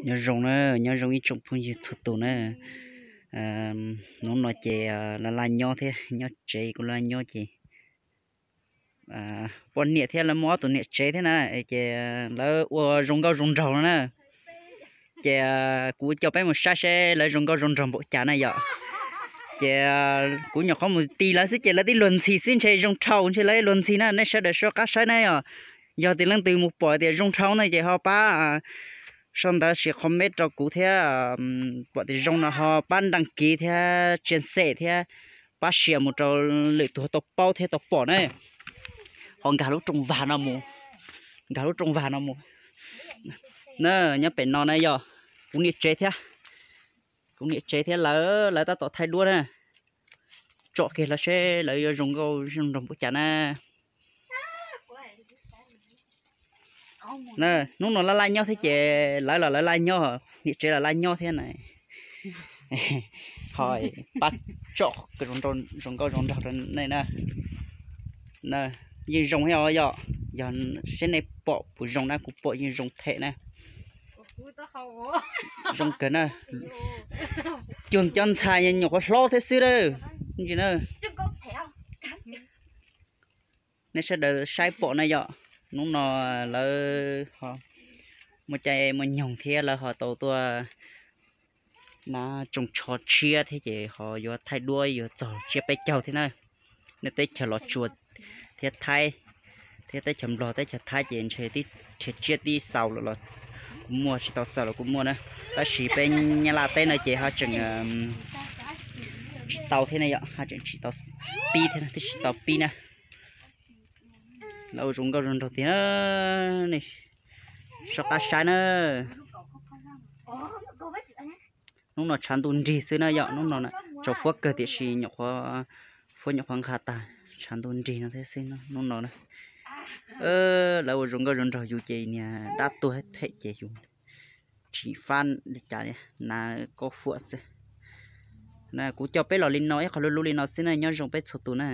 Nyob zoo na, nyob zoo ib tsoom phooj ywg txhua tus na. Hnub no ces laj laj nyob thiab, nyob tsev kuj laj nyob ces poj niam thiab lawv muaj ob tug niam tsev thiab na, ces lawv ua zoo nkauj zoo nraug no na. Ces kuv coj peb mus saib seb lawv zoo nkauj zoo nraug npaum cas na yom. Ces kuv nyuam qhuav mus tis lawv xwb ces lawv tib luag ntxhi xwb ntshe zoo dhau, ntshe lawv luag ntxhi na, nej sawv daws soj qab saib na yom. Yog tias leej twg mus pom tias zoo dhau na ces ho pab sau ntawv sis comment rau kuv thiab, pom tias zoo no ho pab đăng ký thiab chia sẻ thiab pab share mus rau lwm tus tau paub thiab tau pom na. Ho nkag lub rooj vag no mus, nkag lub rooj vag no mus na. Nyob pem no na yog kuv niam tsev thiab, kuv niam tsev thiab lawv, lawv tab tom thaij duab na. Tsom kiag lawv seb lawv yuav zoo nkauj zoo nraug npaum cas na. Hnub no laj laj nyob thiab ces lawv los lawv laj nyob, niam tsev los laj nyob thiab na. Ho pab tsom zoo nkauj zoo nraug rau nej na. Yeej zoo thiab os yom, yog seb nej pom puas zoo na, kuv pom yeej zoo them na. Zoo kawg na. Cuag cov ntxhais nyuam qhuav hlob thiab xwb na. Nej sawv daws saib pom na yom, hnub no lawv muaj caij muaj nyoog thiab lawv ho tau tuaj na, tsoos tsho tshiab thiab ces ho yuav thaij duab yuav txog tsiab peb caug thiab na. Nej teb chaws Los Tsuas thiab Thaib, thiab teb chaws Nplog teb chaws Thaib ces ntshe tib rhiav tsiab tib xaus los kuj muaj, tsis tau xaus los kuj muaj na. Tab sis peb Nyab Laj teb no ces ho tseem tsis tau thiab ne yom, ho tseem tsis tau pib thiab, twb tsis tau pib na. Lawv ua zoo nkauj zoo nraug tiag, soj qab saib na. Hnub no tshav ntuj nrig xwb na yom, hnub no tsaus fuab kawg tiam sis nyuam qhuav, fuab nyuam qhuav nqa tag, tshav ntuj nrig no thiab xwb hnub no na. Lawv ua zoo nkauj zoo nraug yus ces niag dab tuag phem ces yus tsis fab li cas li, nas koj fuam xwb. Kuv coj peb los li no ib qho lub lub li no xwb na, nyob zoo peb txhua tus na.